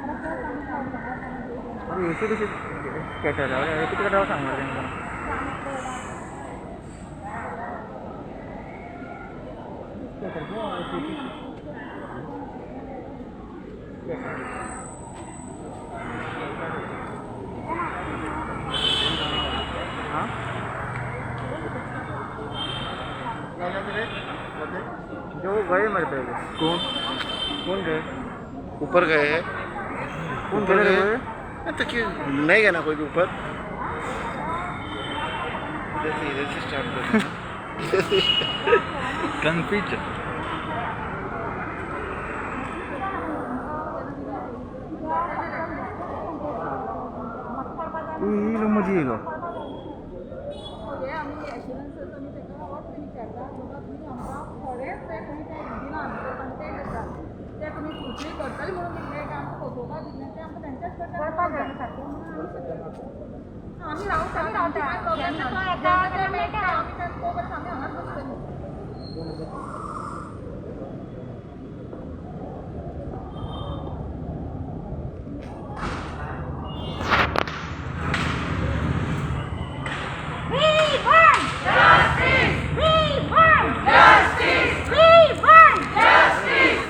अरे एसी कशी स्कॅटर अरे किती कटावर सांगणार तांकां. जो गए मरे पहले. कौन? कौन गए? ऊपर गए हैं. कौन ऊपर गए? गए तो क्यों नहीं गए ना कोई भी ऊपर. इधर से स्टार्ट कर. कन्फ्यूजन. येयलो मदीं येयलो. हे आमी एश्युरन्सीस आमी ताका वच विचारता, बाबा तुमी आमकां थोडेच ते तुमी ते दिना, आमकां कॉन्टेक्ट आसा ते तुमी फुलफील करतले म्हणून दिल्ले काय आमकां फसोवपाक दिल्ले, ते आमकां तेंच्याच कडल्यान करपाक जाय सारकें म्हणून आमी शकता. आमी रावता, आमी रावता, कांय प्रॉब्लेम ना. जेन्ना ते मेळटा आमी तांकां तोपर्यंत आमी हांगाच बसतली. We want justice. We want justice. We want justice.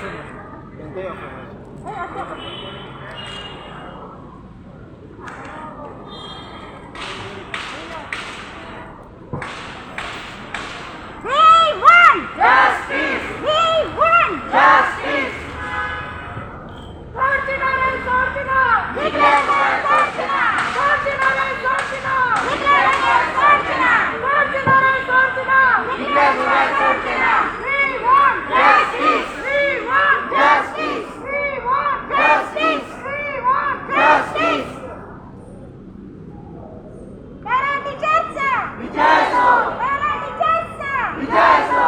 We want justice. We want justice. सोडचिना सोडचिना. Declare war सोडचिना. सोडचिना सोडचिना. Declare war सोडचिना. सोडचिना सोडचिना. Declare war सोडचिना. We want Justice. We want Justice. We want Justice. We want Justice. Para टीचर्सचा Vijay असो. para टीचर्सचा Vijay असो.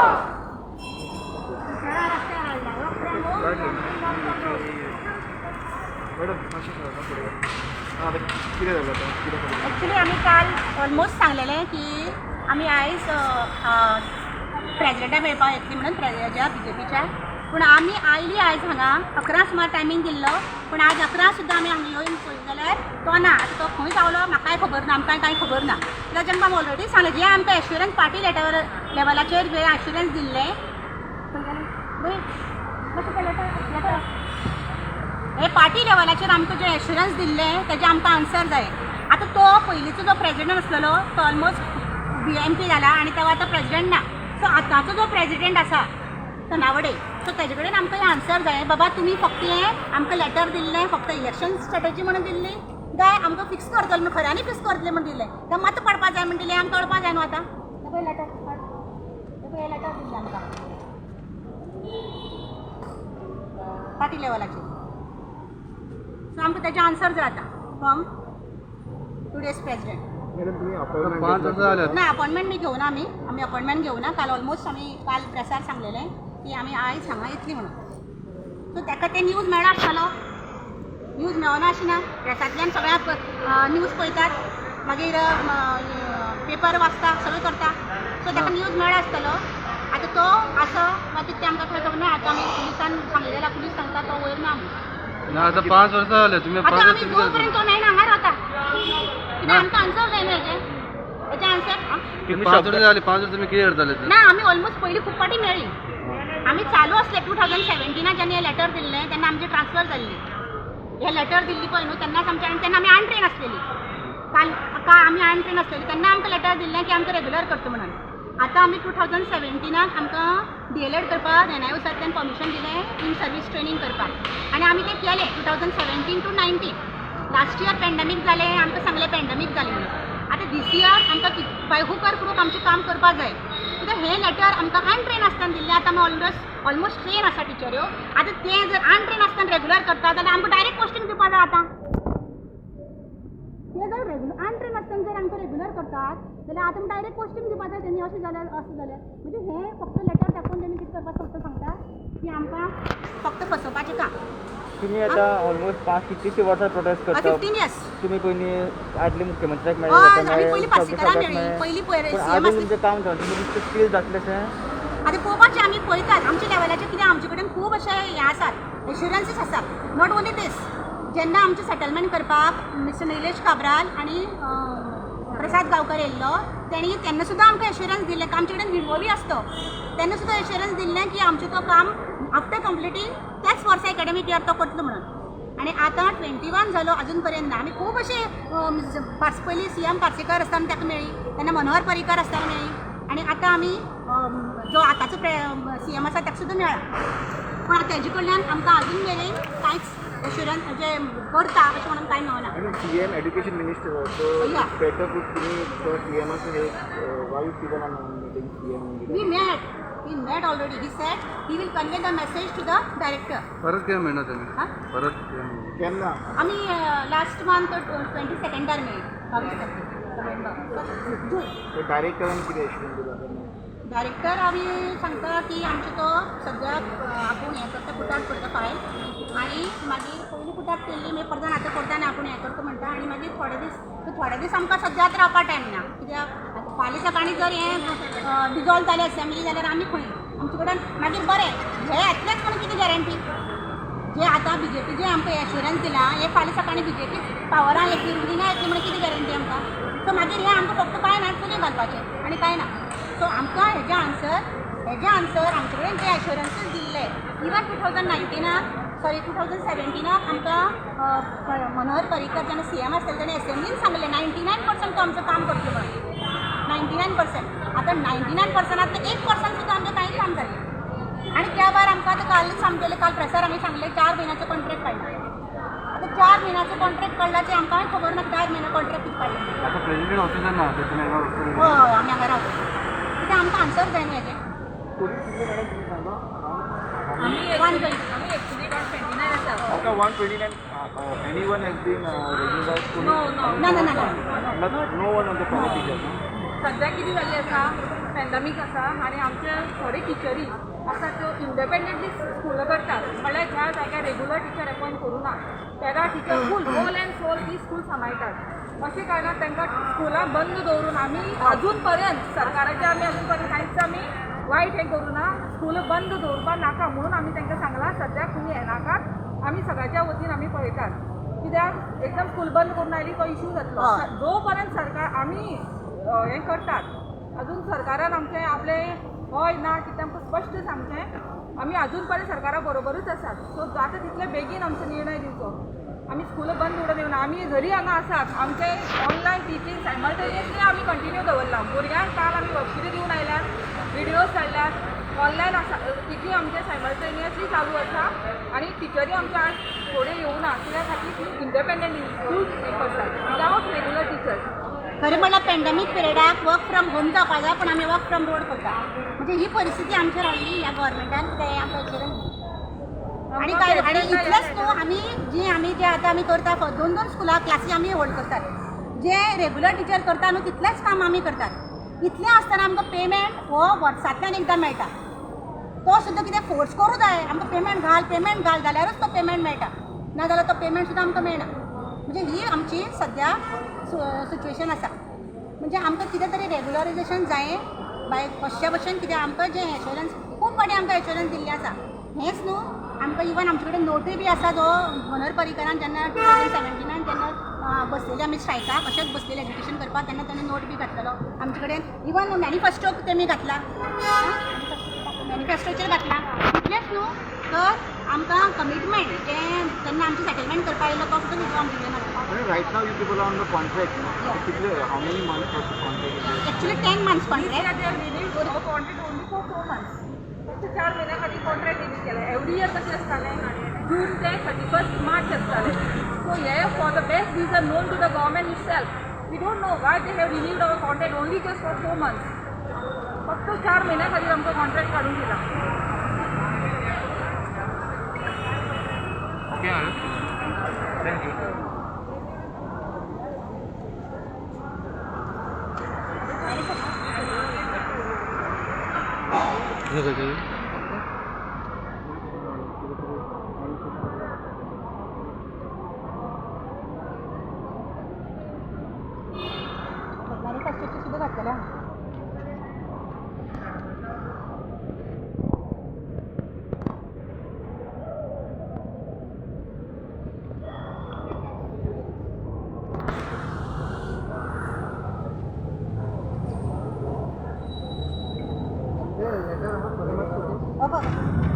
Madam मातशें सांगा फुडें. आं, आतां कितें जालें, आतां कितें खबर? ॲक्च्युली आमी काल ऑलमोस्ट सांगलेलें की आमी आयज प्रेजिडेंटा मेळपाक येतली म्हणून हेज्या बीजेपीच्या. पूण आमी आयली आयज हांगा 11 सुमार टायमींग दिल्लो, पूण आज 11 सुद्दां आमी हांगा येवन पळयली जाल्यार तो ना. आतां तो खंय पावलो म्हाकाय खबर ना, आमकांय कांय खबर ना. कित्याक तांकां आमी ऑलरेडी सांगलें, जें आमकां एश्युरन्स पार्टी लेटर लेवलाचेर जें एश्युरन्स दिल्लें लेटर हे पार्टी लेवलाचेर आमकां जें एश्युरन्स दिल्लें तेजें आमकां आन्सर जाय. आतां तो पयलींचो जो प्रेजिडेंट आसलेलो तो ऑलमोस्ट बीएमपी जाला आनी तो आतां प्रेजिडेंट ना. सो आतांचो जो प्रेजिडेंट आसा तनावडे, सो तेजे कडेन आमकां हें आन्सर जाय, बाबा तुमी फक्त हें आमकां लेटर दिल्लें फक्त इलेक्शन स्ट्रेटजी म्हणून दिल्ली काय आमकां फिक्स करतले म्हणून, खऱ्यांनी फिक्स करतले म्हणून दिल्लें, काय मत पडपा जाय म्हण दिलें, आमकां कळपा जाय न्हू. आतां हें पळय लेटर, हें पळय लेटर दिल्लें आमकां पार्टी लेवलाचेर. सो आमकां तेजें आन्सर जाय आतां फ्रॉम टुडेज प्रेजिडेंट. मॅडम, तुमी अपॉइंटमेंट 5 वर्सां जाल्यात. ना, अपॉइंटमेंट बी घेवना आमी, आमी अपॉइंटमेंट घेवना. काल ऑलमोस्ट आमी काल प्रेसार सांगलेलें की आमी आयज हांगा येतली म्हणून. सो ताका ते न्यूज मेळ्ळा आसतलो, न्यूज मेळना अशें ना. प्रेसांतल्यान सगळ्याक न्यूज पळयतात, मागीर पेपर वाचता, सगळें करता. सो ताका न्यूज मेळ्ळा आसतलो. आतां तो आसा वा कितें आमकां खंय खबर ना. आतां आमी पुलिसान सांगलें जाल्यार पुलीस सांगता तो वयर ना. ना, आतां 5 वर्सां जाले तुमी. आतां 5 आमी वर्सां जो कितें पर्यंत तो मेळना हांगा रावता, कित्याक आमकां आन्सर जाय न्हू हेजें, हेजें आन्सर. 5 वर्सां जाली, 5 वर्सां तुमी कितें करताले? ना, आमी ऑलमोस्ट पयलीं खूब फावटी मेळ्ळी. आमी चालू आसले 2017 जेन्ना हें लेटर दिल्लें तेन्ना आमची ट्रान्सफर जाल्ली. हें लेटर दिल्ली पळय न्हू तेन्नाच आमच्या, आनी तेन्ना आमी अनट्रेन आसलेली. काल का आमी अनट्रेन आसलेली तेन्ना आमकां लेटर दिल्लें की आमकां रेगुलर करता म्हणून. आतां आमी 2017 आमकां डीएलएड करपाक एनआयओसांतल्यान परमिशन दिलें इन सर्वीस ट्रेनींग करपाक, आनी आमी तें केलें 2017 टू 19. लास्ट इयर पॅन्डेमीक जालें, आमकां सांगलें पॅन्डेमीक जालें म्हणून. आतां दीस इयर आमकां बाय हूक ऑर क्रूक आमचें काम करपाक जाय, कित्याक हें लेटर आमकां अनट्रेन आसतना दिल्लें. आतां आमी ऑलमोस्ट ट्रेन आसा टिचऱ्यो. आतां तें जर अनट्रेन आसतना रेगुलर करता जाल्यार आमकां डायरेक्ट पोस्टींग दिवपा जाय. आतां ते जर रेगुलर अनट्रेन आसतना जर आमकां रेगुलर करतात जाल्यार आतां डायरेक्ट पोस्टींग दिवपा जाय तेणी. अशें जाल्यार अशें जाल्यार म्हणजे हें फक्त लेटर दाखोवन तेणी कितें करपाक फक्त सांगता की आमकां फक्त फसोवपाचें काम. तुमी आतां ऑलमोस्ट 5 कितलींशीं वर्सां प्रोटेस्ट करता. 15 इयर्स. तुमी पयलीं आदले मुख्यमंत्र्याक हय, मेळ्ळे, आमी पयलीं पार्सेकाराक मेळ्ळी, पयलीं पयर पूण सीएम आजून आसली. तुमचें काम जावं तुमी तितकें स्किल जातलें? आतां पळोवपाचें आमी पळयतात आमच्या लेवलाचेर कितें आमचे कडेन खूब अशे हें आसात, एश्युरन्सीस आसात, not only these. जेन्ना आमचें सेटलमेंट करपाक मिस्टर निलेश काब्राल आनी प्रसाद गांवकर येयल्लो, तेणी तेन्ना सुद्दां आमकां एश्युरन्स दिल्लें, आमचे कडेन विडियो बी आसतो, तेन्ना सुद्दां एश्युरन्स दिल्लें की आमचें तो काम आफ्टर कंप्लिटींग त्याच वर्सा एकाडेमीक इयर तो करतलो म्हणून. आनी आतां 21 जालो, अजून पर्यंत ना. आमी खूब अशे पयलीं CM Parsekar आसतना ताका मेळ्ळी, तेन्ना मनोहर पर्रीकार आसतना मेळ्ळी, आनी आतां आमी जो आतांचो CM आसा ताका सुद्दां मेळ्ळा, पूण तेजे कडल्यान आमकां अजून मेरेन कांयच एश्युरन्स जे करता अशें म्हणून कांय मेळना. आनी CM education minister, so better तुम्ही CM हे why you people are not meeting CM? We met already. He said he will convey the message to the director. परत केन्ना मेळना तेमी? परत केन्ना? आमी लास्ट मंथ 22 मेळ्ळी, 22 तारखेर नोव्हेंबर, जून. डायरेक्टरान कितें एश्युरन्स दिला? डायरेक्टर आमी सांगता की आमचो तो सद्याक आपूण हें करता, पुटाट करता फायल, आनी मागीर पयलीं पुटाट केल्ली, मागीर परतान आतां करता आपूण हें करता म्हणटा, आनी मागीर थोडे दीस आमकां सद्याक रावपा टायम ना, कित्याक फाल्यां सकाळीं जर हें डिजॉल्व जालें असेंब्ली जाल्यार आमी खंय आमचे कडेन मागीर बरें हे येतलेच म्हणून कितें गॅरंटी? जे आतां BJP जे आमकां एश्युरन्स दिलां, हे फाल्यां सकाळीं BJP पावरान येतली रुलिंगां येतली म्हणून कितें गॅरंटी आमकां? सो मागीर हें आमकां फक्त कांय ना, चुली घालपाचें आनी कांय ना. सो आमकां हेजें आन्सर आमचे कडेन जे एश्युरन्सीस दिल्ले, इवन 2019 सॉरी 2017 आमकां मनोहर पर्रीकर जेन्ना CM आसतले तेणें एसेंब्लीन सांगलें 99% तो आमचें काम करतलो म्हणून, 99%. आतां 99%तलें 1% सुद्दां आमचें कांय काम जालें. आनी त्या भायर आमकां आतां कालूच आमगेलें काल प्रेसार आमी सांगलें 4 म्हयन्याचो कॉन्ट्रॅक्ट काडला. आतां 4 म्हयन्याचो कॉन्ट्रॅक्ट काडला तें आमकांय खबर ना 4 म्हयने कॉन्ट्रॅक्ट कितें काडलें. आतां प्रेजिडेंट ऑफिसर ना, हय आमी हांगा रावता, कित्याक आमकां आन्सर जाय न्हू हेजें. आमी एक्चुअली 129 आसा. आतां 129 anyone has been regularise? No no ना ना ना, no one on the private teacher. सद्या कितें जाल्लें आसा, पॅन्डमीक आसा आनी आमचे थोडे टिचरी आसा त्यो इंडिपेंडंटली स्कुलां करतात, म्हणल्यार ज्या जाग्यार रेगुलर टिचर अपॉयंट करूं ना तेगा teacher full whole and sole ती स्कूल सांबाळटात. अशें कारणान तांकां स्कुलां बंद दवरून आमी अजून पर्यंत सरकाराचे आमी अजून पर्यंत कांयच आमी वायट हें करूं ना, स्कूल बंद दवरपाक नाका म्हणून आमी तांकां सांगलां सद्याक तुमी येनाकात, आमी सगळ्याच्या वतीन आमी पळयतात, कित्याक एकदम स्कूल बंद करून आयली तो इशू जातलो. जो पर्यंत सरकार आमी हें करतात अजून सरकारान आमचें आपलें हय ना कितें आमकां स्पश्ट सांगचें, आमी अजून पर्यंत सरकारा बरोबरूच आसात. सो जाता तितले बेगीन आमचो निर्णय दिवचो, आमी स्कूल बंद उडोवन दिवना. आमी जरी हांगा आसात आमचें ऑनलायन टिचींग सायमल्टेनियसली आमी कंटिन्यू दवरलां. भुरग्यांक काल आमी वर्कशीट दिवन आयल्यात, विडियोज काडल्यात, ऑनलायन आसा टिचींग आमचें सायमल्टेनियसली चालू आसा आनी टिचरी आमच्या आज थोडे येवना कित्या खातीर ती इंडिपेंडंट स्कूल हें करतात विदावट रेगुलर टिचर्स. खरें म्हणल्यार पॅन्डेमीक पिरियडाक वर्क फ्रॉम होम जावपा जाय, पूण आमी वर्क फ्रॉम रोड करता, म्हणजे ही परिस्थिती आमचेर हाडली ह्या गव्हर्मेंटान, कित्याक हें आमकां एश्युरन्स दिलें. आनी काय आनी इतलेंच न्हू, आमी जी आमी जे आतां आमी करता 2-2 स्कुलां क्लासी आमी होल्ड करतात, जे रेगुलर टिचर करता न्हू तितलेंच काम आमी करतात. इतलें आसतना आमकां पेमेंट हो वर्सांतल्यान एकदां मेळटा, तो सुद्दां कितें फोर्स करूं जाय आमकां पेमेंट घाल पेमेंट घाल जाल्यारूच तो पेमेंट मेळटा, ना जाल्यार तो पेमेंट सुद्दां आमकां मेळना. म्हणजे ही आमची सद्या सिच्युएशन आसा. म्हणजे आमकां कितें तरी रेगुलरायजेशन जाय बाय कश्या भशेन, कित्याक आमकां जें एश्युरन्स खूब फावटी आमकां एश्युरन्स दिल्लें आसा. हेंच न्हू आमकां इवन आमचे कडेन नोटूय बी आसा, जो मनोहर पर्रीकरान जेन्ना 2017 जेन्ना बसलेले आमी स्ट्रायकाक अशेंच बसलेले एज्युकेशन करपाक, तेन्ना ताणें नोट बी घातलेलो आमचे कडेन, इवन मॅनिफेस्टो तेमी घातला, मॅनिफेस्टोचेर घातला. इतलेंच न्हू तर आमकां कमिटमेंट जें जेन्ना आमचें सेटलमेंट करपाक आयलो तो सुद्दां विडियो आमचे कडेन आसा. Right now you people are on the contract. How many months of contract? Actually 10 months contract. Contract only for 4 months. फक्त 4 म्हयन्या खातीर कॉन्ट्रॅक्ट रिलीज केलें. एवरी इयर कशें आसतालें, जून ते 31 मार्च आसतालें. सो हे for the best reason known to the government itself, we don't know why they have renewed our contract only just for 4 months. फक्त 4 म्हयन्या खातीर आमकां कॉन्ट्रॅक्ट काडून दिला. Okay madam, thank you. मॅनिफेस्टोची सुद्दां घातलेलें आहा. बरें.